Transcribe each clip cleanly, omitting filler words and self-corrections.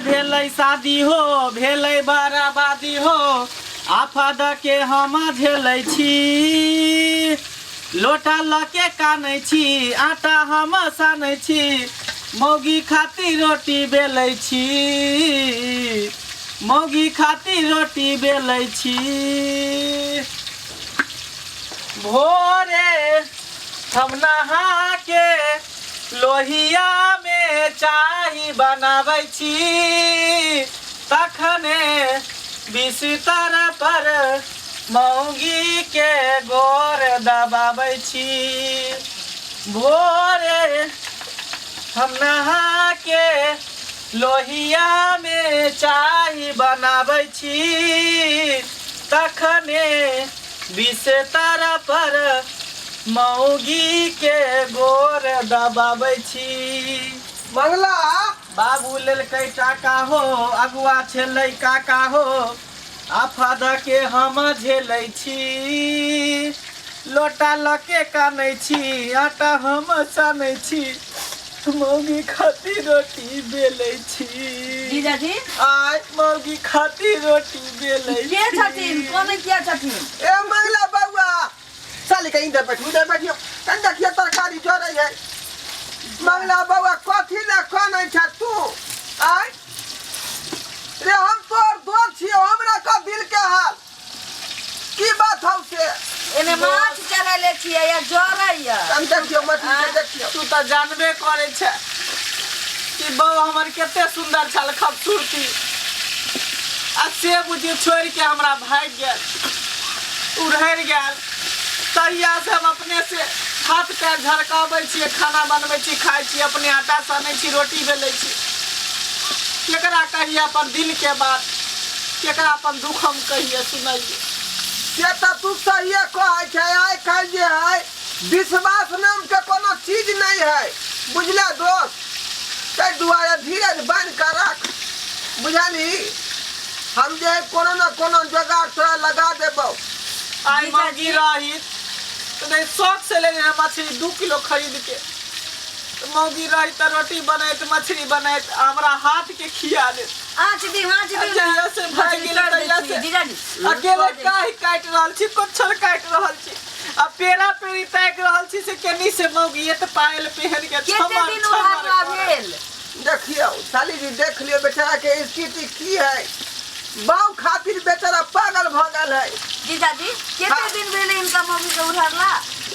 भेलै शादी हो, भेलै बराबादी हो, आफद के हम झेलै छी। लोटा लऽ के कानै छी, आटा हम सानै छी, मौगी खातिर रोटी बेलै छी, मौगी खातिर रोटी बेलै छी। भोरे हम नहा के लोहिया में चाही बनाबै छी, तखने बिस्तर पर मौगी के गोर दबाबै छी। भोरे हम नहा के लोहिया में चाही बनाबै छी, तखने बिस्तर पर मौगी के गोर दबाबै छी। मंगला बाबू लेलकै टाका हो, अगुआ छेलै काका हो, आफद के हम झेलै छी। लोटा लऽ के कानै छी, आटा हम सानै छी, मौगी खातिर रोटी बेलै छी। जीजाजी आय मौगी खातिर रोटी बेलै के छथिन? कोन किया छथिन? ए मंगला बउआ, साली कहीं इधर बैठू, इधर बैठियो, कहीं देखियो तरकारी जरै है। मंगला बउआ, कथी ले कनै छ तू? आय रे, हम तोर दोस्त छियो, हमरा का दिल के हाल की बात हौ से? एने माछ चढ़ेले छियै या जरैया। हम देखियो मछली के देखियो। तू तऽ जानबे करै छै कि बौ हमर कते सुंदर छल, खूबसूरती, आ से बुझी छोड़ि के हमरा भागि गेल, उड़हरि गेल। तहिया से हम अपने से हाथ पैर झरकाबै छियै, खाना बनबै छी, खाइ छी, अपने आटा सनै छी, रोटी बेलै छी। केकरा कहिए अपन दिल के बात, केकरा अपन दुख हम कहिए सुनाइए? से तऽ तू सहिए कहै छै। आइ काल्हि जे है विश्वास नाम के कोनो चीज नहीं है, बुझले दोस्त? ताहि दुआरे धीरज बान्हि कऽ राख, बुझलही? हम जे है कोनो न कोनो जोगाड़ तोरा लगा देबौ। आइ मौगी रही तऽ नहीं शौक से लेने रहे मछली 2 किलो खरीद के, तऽ मौगी रही तऽ रोटी बनैत, मछली बनैत, आ हमरा हाथ के खिया देत। आँच दी, आँच दी। जहिया से भागि मछली गेलै कर दै तहिया छी, से जीजाजी। अकेले काहि काटि रहल छी, कोच्छल काटि रहल छी, आ पेरा पेरी ताकि रहल छी से केनी से मौगी एत पायल पहन के कते छमर दिन छमर उधारला करत। भेल? देखियौ साली जी, देख लियौ बेचारा के स्थिति की है। बाऊ खातिर बेचारा पागल भऽ गेल है। जीजाजी, कते हाँ। दिन भेल इनका मम्मी के उधारला?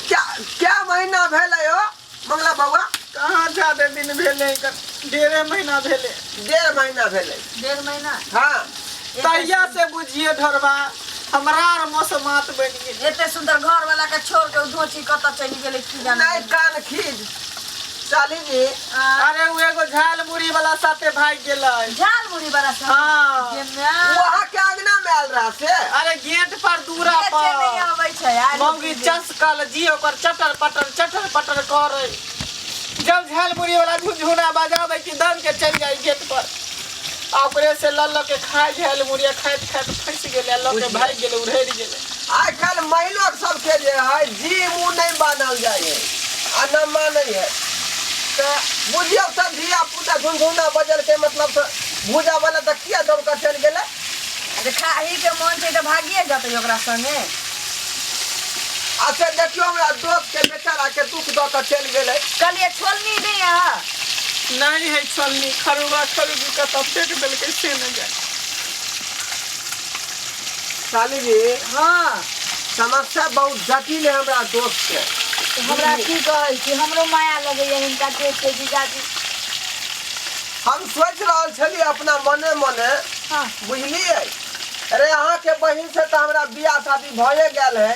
क्या क्या महीना भेलै हो मंगला बउआ? कहाँ ज्यादा दिन भेलै, एकर 1.5 महीना भेलै। 1.5 महीना भेलै। 1.5 महीना? हाँ। तहिया से बुझिए ढोरबा हमरा आर मौसमात बनि गेल। एते सुंदर घर वाला के छोड़ के धोची कतऽ चलि गेलै की जाने। नहीं कान खींच साली जी। अरे वो एगो झाल मुड़ी वाला साथे भाग गेलै। झाल मुड़ी वाला साथे? हाँ। गे माय। वहाँ के अंगना में आयल रहा से? अरे गेट पर दूरा बेचे पर। नहीं आबै छै यार। मौगी चसकल जी ओकर चटर पटर चटर पटर करे। जब झाल मुड़ी वाला झुनझुना बजाबै कि दम के चलि जाइ गेट पर, आ ओकरे से लऽ लऽ के खाइ झाल मुड़िया, खाइत खाइत फँसि गेलै, लऽ के भागि गेलै, उड़हरि गेलै। आइ काल्हि महिलो सबके जे है जी मुँह नहि बान्हल जाइ है आ न मानै है, तऽ बुझियौ तऽ धिया पुता झुनझुना बजलकै, मतलब तऽ भूजा वाला तऽ किया दौड़ कऽ चलि गेलै? जे खाही के मन छै तऽ भागिए जेतै ओकरा संगे। अच्छा देखियौ हमरा दोस्त के बेचारा के दुख दऽ कऽ चलि गेलै। कहलियै छोलनी नहि अहाँ? नहि है छोलनी, खरुआ खरुबी कतऽ फेंक देलकै से नहि जानि। साली जी। हाँ। समस्या बहुत जटिल है हमरा दोस्त के। हमरा की कहै छी, हमरो माया लगैया हिनका देख के जीजाजी। हम सोचि रहल छलियै अपना मने मने, हाँ। बुझलियै? अरे अहाँके बहिन से तऽ हमरा बियाह शादी भए गेल है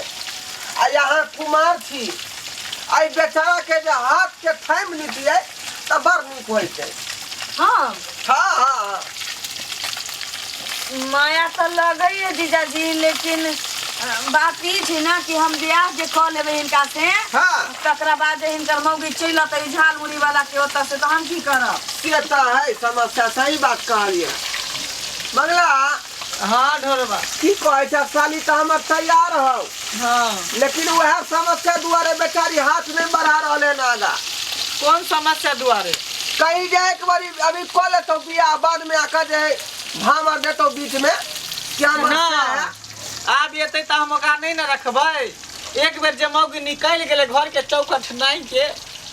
आ यहाँ कुमार छी, एहि बेचारा के जे हाथ के थामि लीतियै तऽ बड़ नीक होइतै। हाँ। हाँ, हाँ, हाँ। माया तऽ लगैए जीजाजी, लेकिन बात ई छै ने कि हम बियाह जे कऽ लेबै हिनका से, हाँ। तकरा बाद जे हिनकर मौगी चलि अतै झाल मुड़ी वाला के ओतऽ से, तऽ हम की करब? से तऽ है समस्या, सही बात कहलियै मंगला। हाँ ढोरबा। की कहै छै साली, तऽ हमर तैयार हौ। हाँ। लेकिन वएह समस्या दुआरे बेचारी हाथ नहीं बढ़ा रहल है आगा। कौन समस्या दुआरे? कहीं जाए एक बारी अभी कऽ लेतौ बियाह बाद में आकर जे है भामर देतौ बीच में क्या ना मसला है आब एतै तऽ हम ओकरा नहि ने रखबै। एक बेर जे मौगी निकलि गेलै घर के चौखट नाहि के,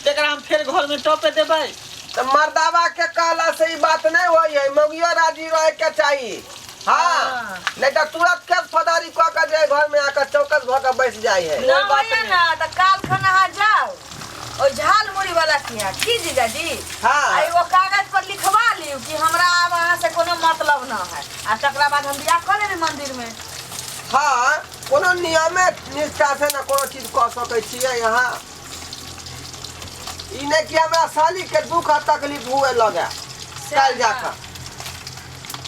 तकरा हम फेर घर में टपे देबै? तऽ मर्दावा के कहला से ई बात नहीं होई है, मौगियो राजी रहे के चाही। हाँ, नहीं तो तुरंत केस फौजदारी कऽ के जे घर में आकर चौकस भऽ के बैठ जाइ है। ना कोई बात होइए नहीं। ना तऽ काल खन अहाँ जाउ ओहि झाल मुड़ी वाला के यहाँ, की जीजाजी? हाँ। आ एगो कागज पर लिखवा लियौ कि हमरा आब अहाँ से कोनो मतलब न है, आ तकरा बाद हम बियाह कऽ लेबै मंदिर में। हाँ, कोनो नियमे निष्ठा से ना कोनो चीज कऽ सकै छियै यहाँ। ई नहि कि हमरा साली के दुख आ तकलीफ हुए लगे काल्हि जाकऽ।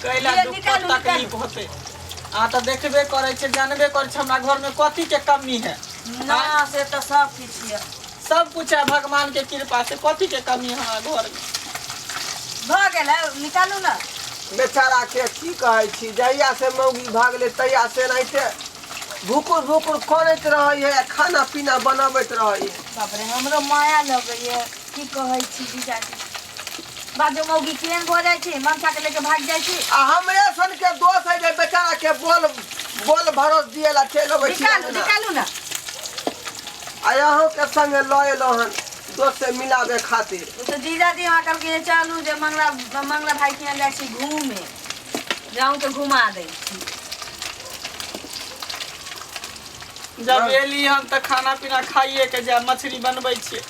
कैला लिअ, दुख निकालू, तकलीफ होतै? अहाँ तऽ देखबे करै छियै, जानबे करै छियै हमरा घर में कथी के कमी है। ना से तऽ सब किछु यऽ। सब कुछ है भगवान के कृपा से, कथी के कमी है हमरा घर में? भऽ गेल है, निकालू ना। बेचारा के की कहै छी, जहिया से मौगी भागलै तहिया से एनाहिते भुकुर भुकुर करैत रहै है आ खाना पीना बनबैत रहै है। बाप रे, हमरो माया लगैए, की कहै छी जीजाजी। बाजो मौगी केहन भऽ जाइ छै, मनसा के लेके भागि जाइ छै। आ हमरे सन के दोष है जे बेचारा के बोल बोल भरोस दिए ला चलि अबै छी। निकालू, निकालू ना। आ अहूँ के संगे लऽ एलहुँ हन दोस्त से मिलाबे खातिर। ओ तऽ जीजाजी अहाँ कहलकै जे चलू जे मंगला मंगला भाई के यहाँ जाइ छी घूमे, जाऊँ के घुमा दै छी। जब एली हन तऽ खाना पीना खाइए के जायब। मछली बनबै छियै,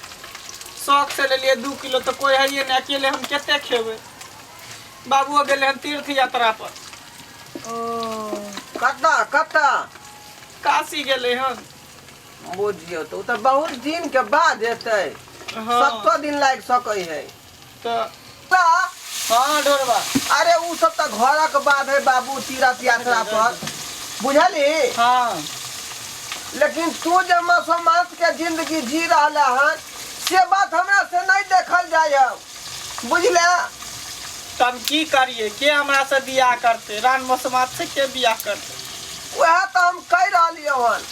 शौक से लेलियै 2 किलो, तऽ कोइ हइए नहि, अकेले हम कते खेबै? बाबुओ गेलै हन तीर्थ यात्रा पर। ओ कतऽ कतऽ? काशी गेलै हन। बुझियौ तऽ ओ तऽ बहुत दिन के बाद एतै। हाँ। 7 दिन लागि सकै है। तऽ तऽ हाँ ढोरबा। अरे उ सब तऽ घरक बाद है बाबू तीर्थ यात्रा पर, बुझली? हाँ। लेकिन तू जे मसोमात के जिंदगी जी रहला हन से बात हमरा से नहीं देखल जाय है, बुझले? तब की करिए, के हमरा से बियाह करते? रान मसोमात से के बियाह करते? वएह तऽ हम कहि रहलियै हन,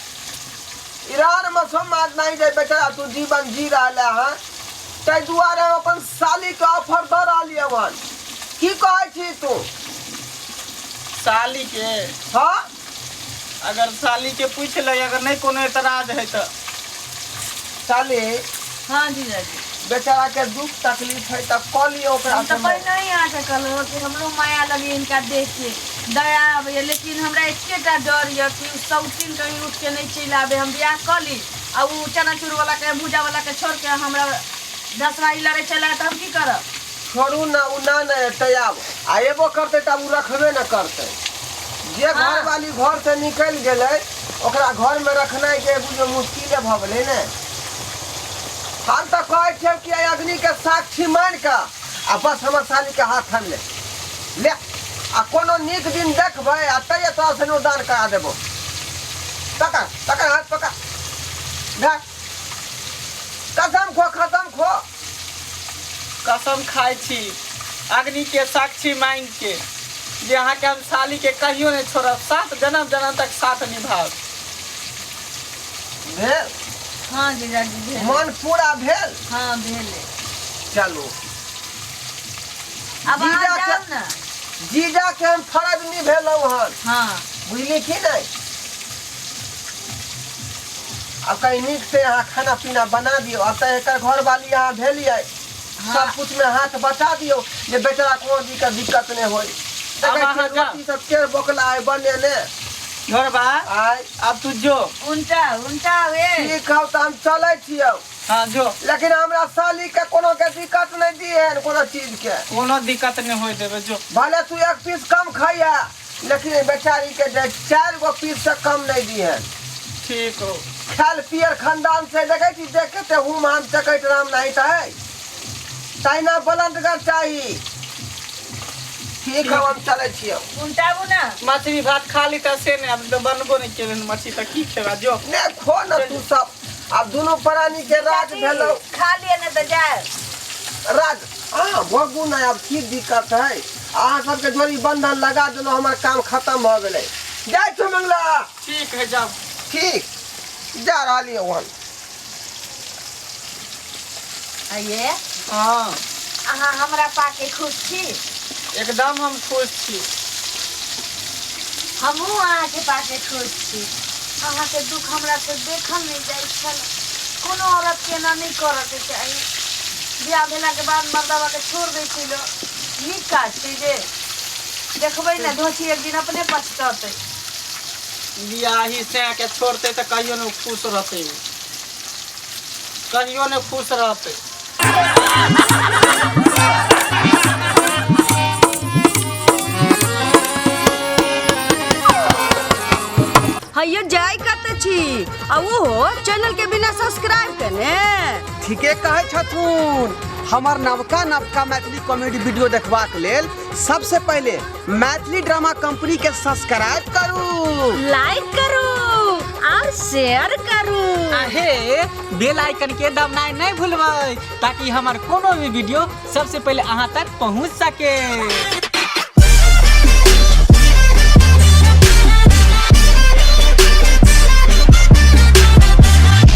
ईरान मसोमात नहीं जे बेचारा तू जीवन जी रहला हन, ताहि दुआरे हम अपन साली के ऑफर दऽ रहलियै हन। की कहै छी तू? साली के? हाँ। अगर साली के पूछ ले, अगर नहीं कोनो एतराज है तऽ। साली। हाँ जीजाजी। बेचारा के दुख तकलीफ है तऽ कऽ लियौ ओकरा हम तऽ से। पहिने ही अहाँके कहलहुँ कि हमरो माया लगैए हिनका देख के, दया आबैए, लेकिन हमरा एकेटा डर यऽ कि उ सौतीन कहीं उठि के नहि चलि आबै, हम बियाह कऽ ली आ उ चनाचूर वाला के भूजा वाला के छोड़ के हमरा दसवाही लड़े चलि आयत तऽ हम की करब? छोड़ू ना, उ ना ने एतै आब, आ एबो करतै तऽ आब उ रखबे ने करतै। जे हाँ। घरवाली घर से निकलि गेलै ओकरा घर में रखनाइ जे बुझियौ मुश्किले भऽ गेलै ने। हम तऽ कहै छियौ कि एहि अग्नि के साक्षी मानि कऽ आ बस हमर साली के हाथ थामि ले ले, आ कोनो नीक दिन देखबै आ तैये तोरा से दान करा देबो। पकड़ पकड़ हाथ पकड़, धर, कसम खो, कसम खो। कसम खाइ छी अग्नि के साक्षी मांगि के जे अहाँके हम साली के कहियो नहि छोड़ब, 7 जन्म जन्म तक साथ निभाब। भेल? हाँ जीजाजी भेल। मन पूरा भेल? हाँ भेलै। चलू अब अहाँ जीजा के- जाउ ना। जीजा के हम फरज निभेलहुँ हन। हाँ। बुझली कि नहि? अब कहीं नीक से अहाँ खाना पीना बना दियौ। अब तऽ एकर घरवाली अहाँ भेलियै, हाँ। सब कुछ में हाथ बचा दियौ जे बेचारा कोनो चीज के दिक्कत नहि होय। अब देखै अहाँ छियै जाउ। रोटी सब केर बोकला है बनेने। घरबा आय। अब तू जो। उनटा उनटा वे। ठीक हौ तऽ हम चलै छियौ। हाँ जो। लेकिन हमरा साली के कोनो के दिक्कत नहीं दिहन, कोनो चीज के कोनो दिक्कत नहीं होय देबे, जो। भले तू 1 पीस कम खइहा लेकिन बेचारी के जे 4 गो पीस से कम नहीं दिहन। ठीक हो। खाल पियर खानदान से देखै छी, देख के ते हुम हम चकैत राम नहीं त है, तहिना बलंदगर चाही। ठीक हौ, हम चलै छियौ। उनटाबू ना। मछली भात खा ली तऽ से नहि, आब तऽ बनबो नहि केलनि मछली तऽ की खेबा, जो। ने खो न तू सब, आब दुनू प्राणी के राज चाची, भेलौ। खा लिए ने तऽ जाय। राज हाँ भोगू ना, आब की दिक्कत है? अहाँ सबके जोड़ी बंधन लगा देलहुँ, हमर काम खत्म भऽ गेलै। जाइ छौ मंगला। ठीक है जाओ। ठीक, जा रहलियै हन। आइए। हाँ। अहाँ हमरा पाके खुश छी? एकदम हम खुश छी। हमहूँ अहाँके पाके खुश छी। अहाँके दुख हमरा से देखल नहि जाइ छल। कोनो औरत के एना नहि करऽके चाही। बियाह भेलाके बाद मर्दबाके छोड़ दै छै लोक। नीक काज छै जे देखबै ने धोछी एक दिन अपने पछततै। बियाही सैं के छोड़तै तऽ कहियो ने खुश रहतै, कहियो ने खुश रहतै। हैयो जाय कत छी आ ओहो चैनल के बिना सब्सक्राइब केने? ठीके कहै छथुन। हमर नवका नवका मैथिली कॉमेडी वीडियो देखबाक लेल सबसे पहिले मैथिली ड्रामा कंपनी के सब्सक्राइब करू, लाइक करू और शेयर करू। आहे बेल आइकन के दबनाइ नहीं भूलबै ताकि हमर कोनो भी वीडियो सबसे पहले अहाँ तक पहुँच सके।